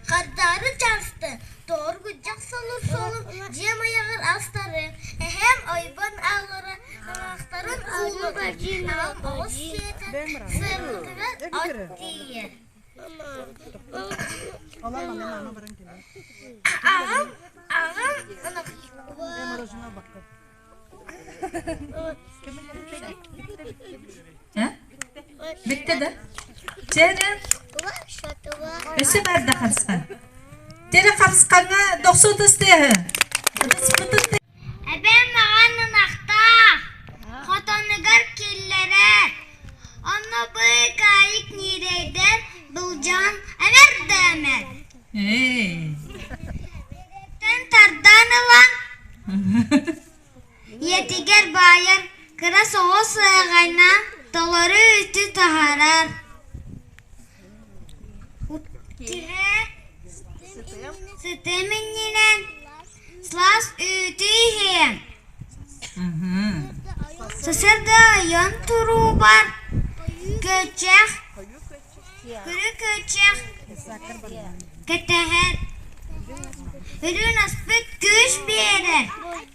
Хардаары чаастан, тоҕор-күрдьэх солуур суолун дьиэм айаҕар астарыам, эһээм ойбон аалара аҥаахтарын уулатар, аҕам оҕус сиэтэр, сыарҕатыгар от тиийэр. Аҕам, аҕам ынах Бүттэ да? Чэрэ? Өссө баар да харысхан? Чэрэ харысхаҥҥа дохсун тыстыаһы. Эбэм маҕан ынахтаах, хотонугар киллэрэр. Онно быыкаайык ньирэйдэр былдьаан эмэр да эмэр. Тэн тардан ылан Ийэтигэр баайар кыра соҕус ыаҕайнаан толору үүтү таһаарар. Түһэ сытым иннинэн сылаас үүтү иһиэм. Сарсыарда ойон туруубар күөччэх Күрү күөччэх кэтэһэр, Үрүн аспыт күүс биэрэр,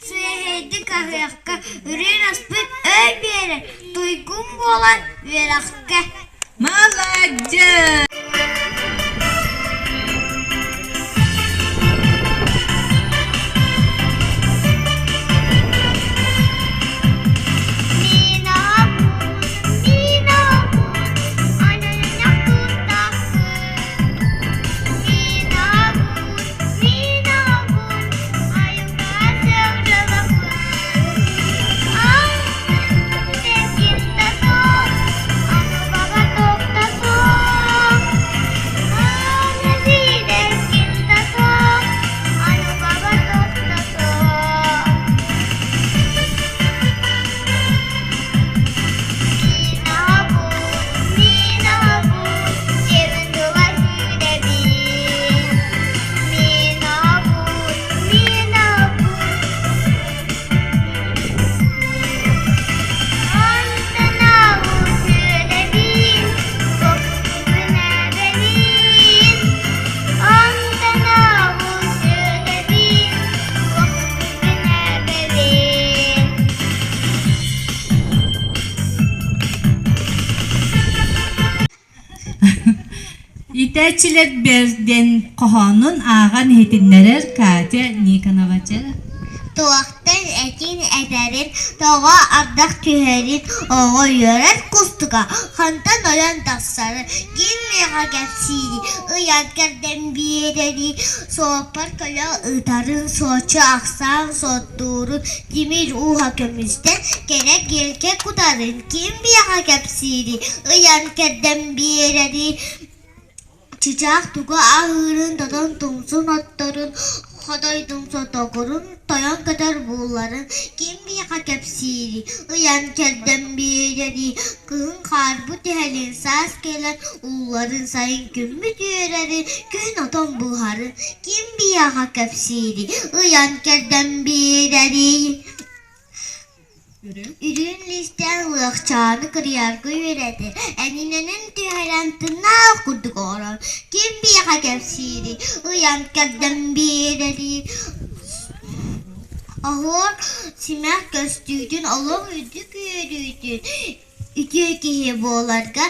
Сүөһэйдик аһыахха Үрүн аспыт өй биэрэр, Туйгун буолан үөрэххэ Маладьыас! Иитээччилэр диэн хоһоонун ааҕан иһитиннэрэр Катя Никонова Туохтан этин этэрин, тоҕо ардах түһэрин оҕо үөрэр кустуга хантан ойон тахсарын ким миэхэ кэпсиирий, ыйан кэрдэн биэрэрий, суоппар көлө ыытарын, суоччу ахсаан суоттуурун, тимир ууһа көмүстэн кэрэ гиэлкэ кутарын ким миэхэ кэпсиирий, ыйан кэрдэн биэрэрий, Чычаах тугу аһыырын тотон тумсун отторун, хотойдун сотокурун, тойон көтөр буулларын ким миэхэ кэпсиирий, ыйан кэрдэн биэрэрий, кыһын хаарбыт түһэрин, саас кэлэн уулларын, сайын күммүт үөрэрин, күһүн отон буһарын ким биһиэхэ кэпсиирий, ыйан кэрдэн биэрэрий Үрүҥ лиистээх лыахчааны кырыйарга үөрэтэр, эҥинэнэн түһэрэн тыыннаах курдук оҥорор, ким биһиэхэ кэпсиирий, ыйан кэрдэн биэрэрий, оһуор симэх көстүүтүн, олох үрдүк үөрүүтүн үтүө киһи буоларга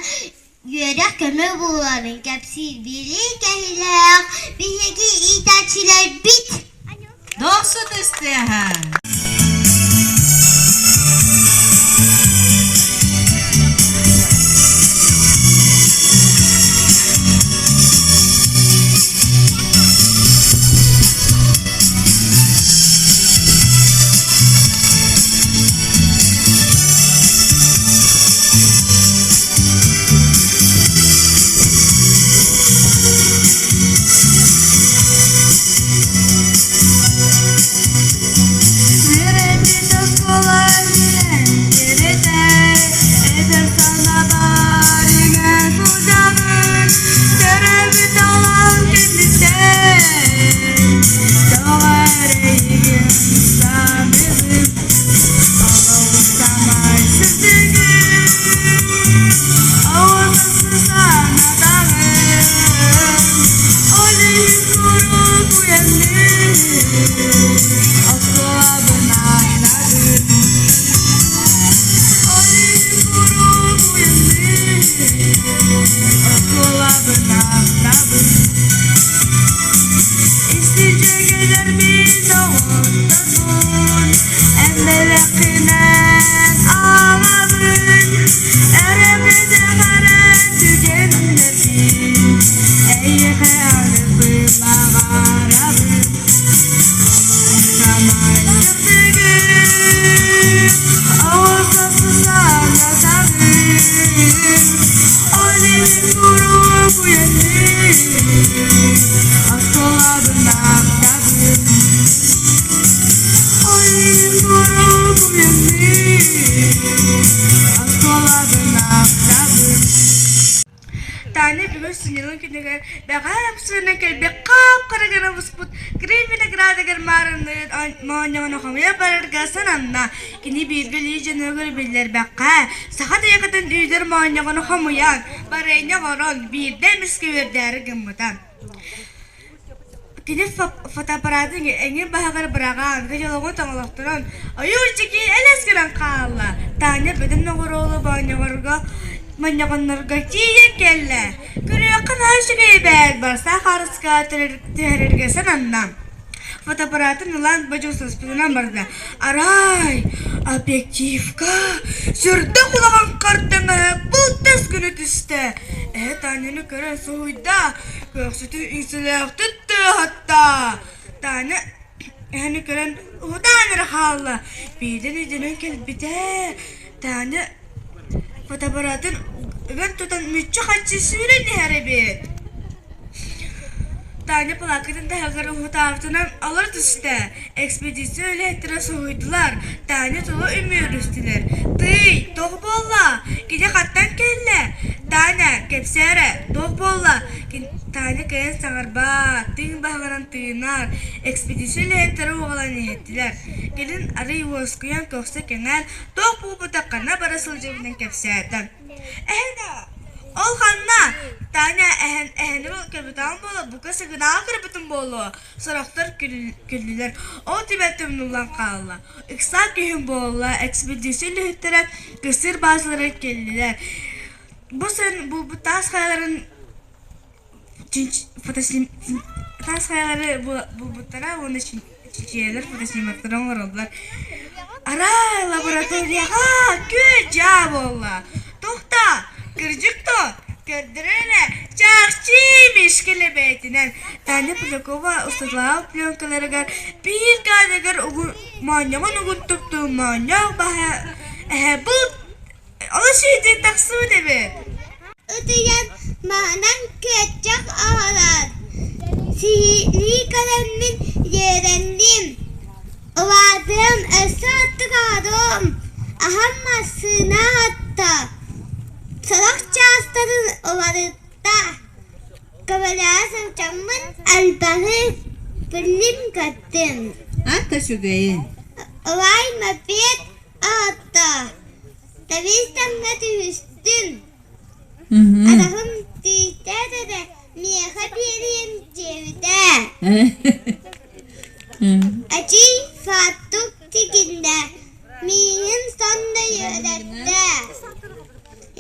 үөрэх көмө буоларын кэпсиир билии кэһилээх биһиги иитээччилэрбит. Дохсун истиэхэ! Билэр мин доҕотторбун, эн бэлэххинэн ааҕабын, эрэ бүтэх эрэ түгэннэрбин, эйиэхэ аныыбын баҕарабын. Самай сырдыгын, оҕо санатабын, ол иһин куруук уйанныыр, оскуолабын ахтабын. Ол иһин куруук уйанныыр, оскуолабын ахтабын. Таня бүгүн сынньалаҥ күнүгэр бэҕэһээ ымсыырынан кэлбит хап-хара гына буспут Крым виноградыгар маарынныыр моонньоҕону хомуйа барарга сананна. Кини бииргэ илии дьонугар биллэрбэххэ, саха тайахытын үүнэр моонньоҕону хомуйан, барыанньа оҥорон, биирдэ эмискэ үөрдээри гыммыта. Кини фотоаппаратын эҥин баһыгар быраҕан, котелогун тоҥолохторон, ойуур чэки элэс гынан хаалла. Таня бөдөҥ ноҕуруолу моонньоҕорго монньоҕоннорго тиийэн кэллэ. Көрүөххэ наһаа үчүгэй эбээт, барса хаарыска түһэрэргэ сананна. Фотоаппаратын ылан бодьуустаспытынан барда. Арай, объективка сүрдээх улахан хардаҥаһы былтас гына түстэ. Эһэ Таняны көрөн соһуйда, Көхсүтүн иҥсэлээхтик тыаһатта. Таня эһэни көрөн уһутаан эрэ хаалла. Биирдэн өйдөнөн кэлбитэ. Таня фотоаппаратын ыган тутан мүччү-хаччы сүүрэн иһэр эбит. Таня палааккатын таһыгар уһутаабытынан олоро түстэ. Экспедиция үлэһиттэрэ соһуйдулар, Таня тула үмүөрүстүлэр: «Тыый, туох буолла? Кини хантан кэллэ? Таня, кэпсээ эрэ, туох буолла?» Таня кэлэн саҥарбат, тыын баһыгынан тыынар, экспедиция үлэһиттэрэ уоҕалаан иһиттилэр. Кэлин арый уоскуйан көхсө кэҥээн, туох буолбута ханна бара сылдьыбытын кэпсээтэ. «Эһэ ол ханна?» Таня эһэн эһэни көрбүтэҕим буолуо, бука сыгынаҕа көрбүтүм буолуо Сорохтор күллүлэр, ол түбэлтэ умнуллан хаалла. Ыксаан күһүн буолла, экспедиция үлэһиттэрэ кыстыыр баазаларыгар кэллилэр. Бу сайын булбут таас хайаларын таас хайалары булбуттара уонна чинчийэллэр фотоснимоктары оҥороллор. Арай лабораторияҕа күө-дьаа буолла. Туохта? Кырдьык дуо? Көрдөрөр эрэ, чахчы мишкэлэ бэйэтинэн Таня Полякова устаталаах пленкаларыгар биир кадрыгар угун моонньоҕун угун туптуу моонньоох баһа эһэ булт олус үчүгэйдик тахсыбыт эбит. Ытыйан маһынан күөччэх аҕалар, сиһилии көрөммүн үөрэнним. Улаатыам өссө оттугаһарым, аһам массыына аһатта, сорох чаастарын уларытта. Көмөлөһө сылдьаммын элбэҕи биллим-көрдүм. Аата үчүгэйин. Ылай мопед аһатта, тэбис-тэҥҥэ түһүстүм. Атаҕым тиийтэт эрэ миэхэ биэриэм диэбитэ. Эдьиий фартук тигиннэ, миигин сонно үөрэттэ.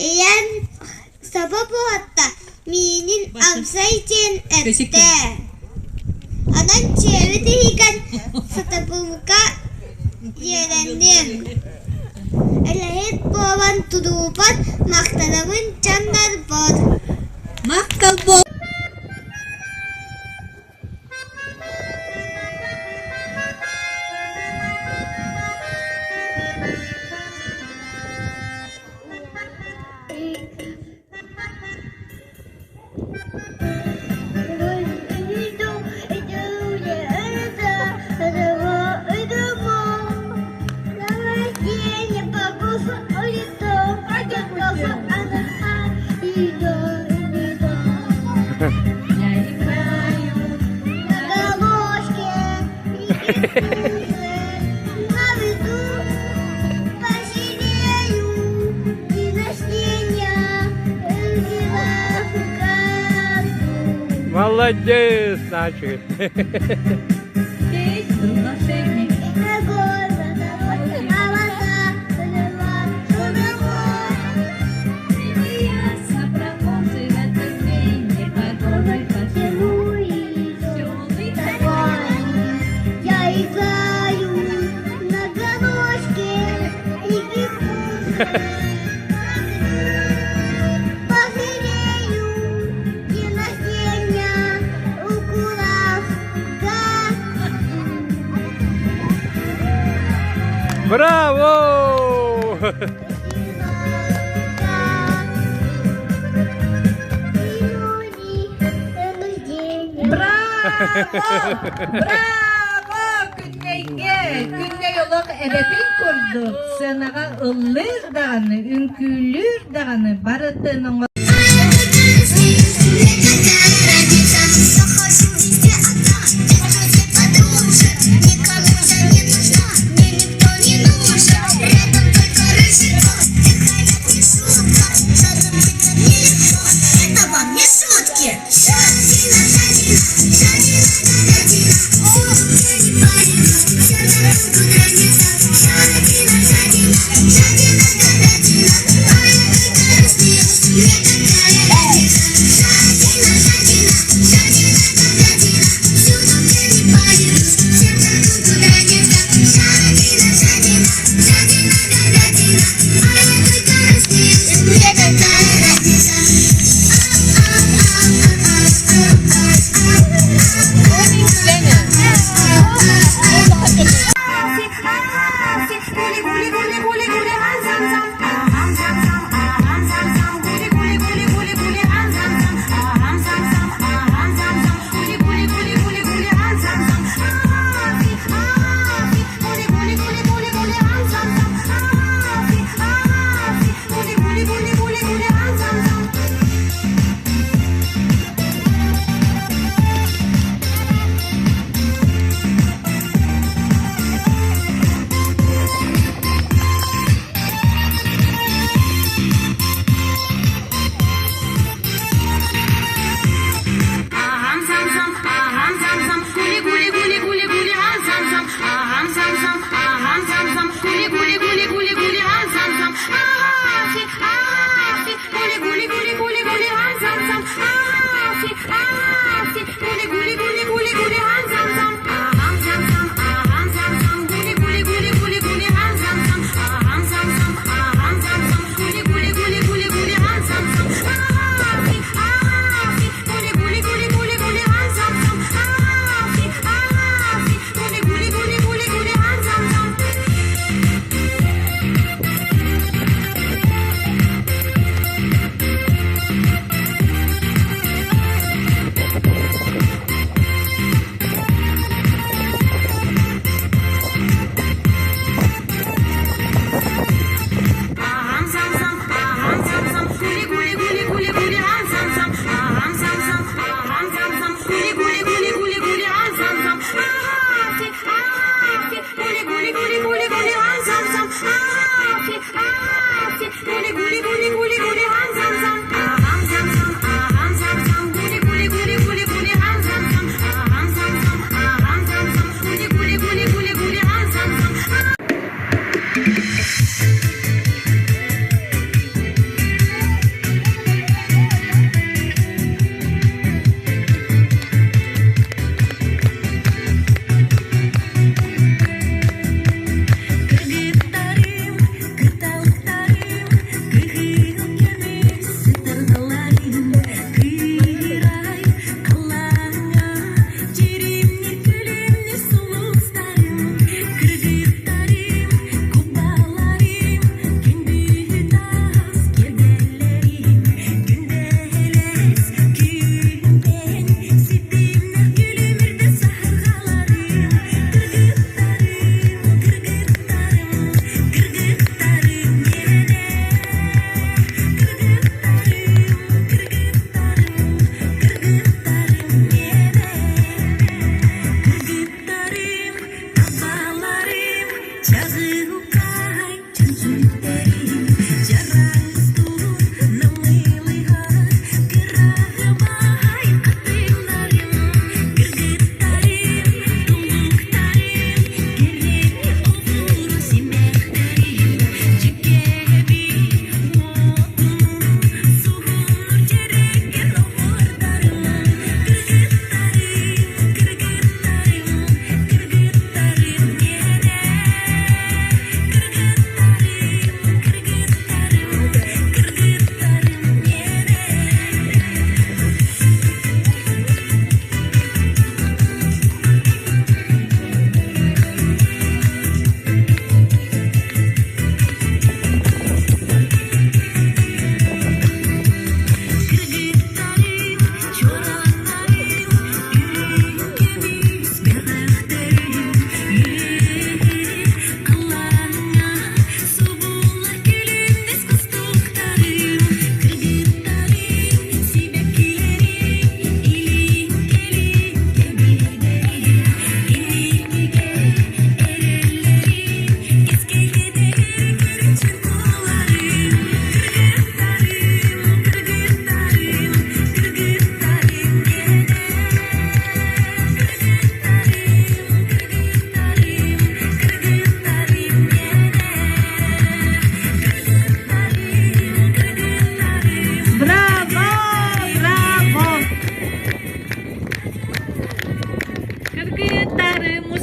Ийэм собо буһатта, миинин амсай диэн эттэ. Онон дьиэбит иһигэр сатабылга үөрэнним. Үлэһит буолан туруубар махтанабын дьоннорбор. Махтал буол. Я играю На гармошке на виду посидею и растения родила в году. Молодец, значит. здесь, друг волшебник. Непогодой поцелуй, веселый такой. Браво! Браво! Браво! Күннэйгэ! Күннэй олох эбэтин курдук сыанаҕа ыллыыр даҕаны, үҥкүүлүүр даҕаны барытын оҥо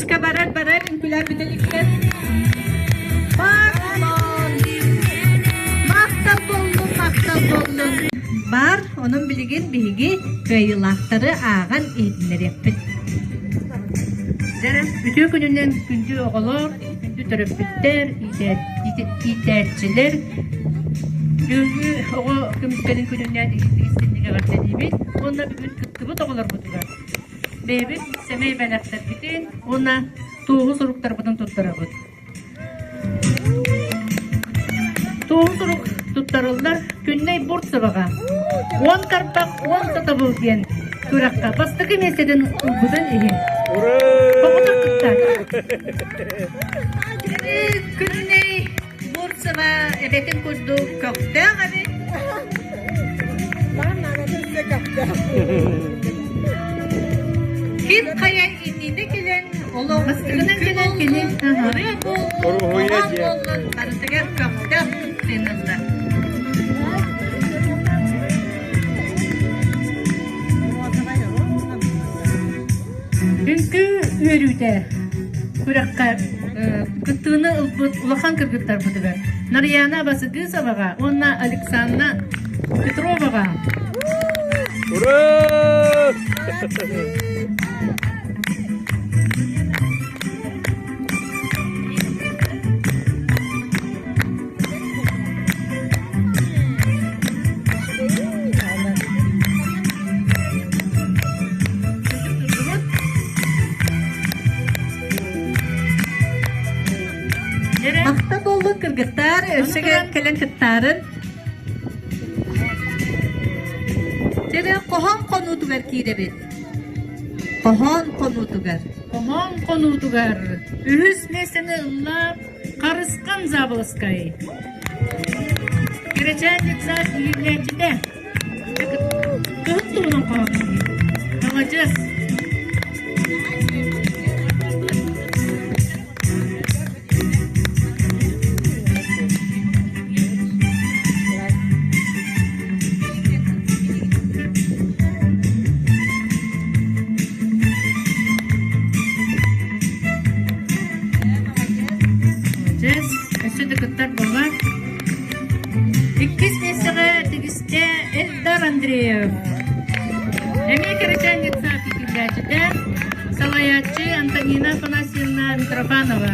Күүскэ барар барар үҥкүүлээн бүтэ иликтэр. Пардон. Махтал буоллун, махтал буоллун. Бар, онон билигин биһиги кыайыылаахтары ааҕан иһитиннэриэхпит. Дьэ, үтүө күнүнэн күндү оҕолор, күндү төрөппүттэр, иитээччилэр, бүгүҥҥү оҕо көмүскэлин күнүнэн истиҥник эҕэрдэлиибит уонна бүгүн кыттыбыт оҕолорбутугар бэйэбит сэмэй бэлэхтэрбитин уонна туоһу суруктарбытын туттарабыт. Туоһу сурук туттарыллар Күннэй Бурцеваҕа 10 тарбах 10 сатабыл диэн күрэххэ бастакы миэстэтин ылбытын иһин. Соҕотох кыттааччы. Күннэй Бурцева эбэтин курдук көхтөөх эбит. Ким хайа иннинэ кэлэн олох бастакынан кэлэн кини ырыа буоллун, хоһоон буоллун барытыгар көхтөөх кыттыыны ылла. Үҥкүү үөрүүтэ күрэххэ кыттыыны ылбыт улахан кыргыттарбытыгар Нарыйаана Басыгысоваҕа уонна Александра Петроваҕа Ура! Махта буоллун кыргыттар, өссө кэлэн кыттаарын. Дьэ, хоһоон хонуутугар киирэбит. Хоһоон хонуутугар. Хоһоон хонуутугар үһүс миэстэни ылла Харысхан Заболоцкай. Кэрэчээн детсад иһиллээччитэ. Кыһын туһунан хоһоон. Маладьыас. Маладьыас. Өссө да кыттар буолар. Иккис миэстэҕэ тигистэ Эльдар Андреев. Эмиэ кэрэчээн детсад иитиллээччитэ, салайааччы Антонина Афанасьевна Митрофанова.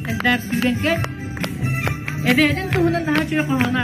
Эльдар сүүрэн кэл. Эбээтин туһунан наһаа үчүгэй хоһооно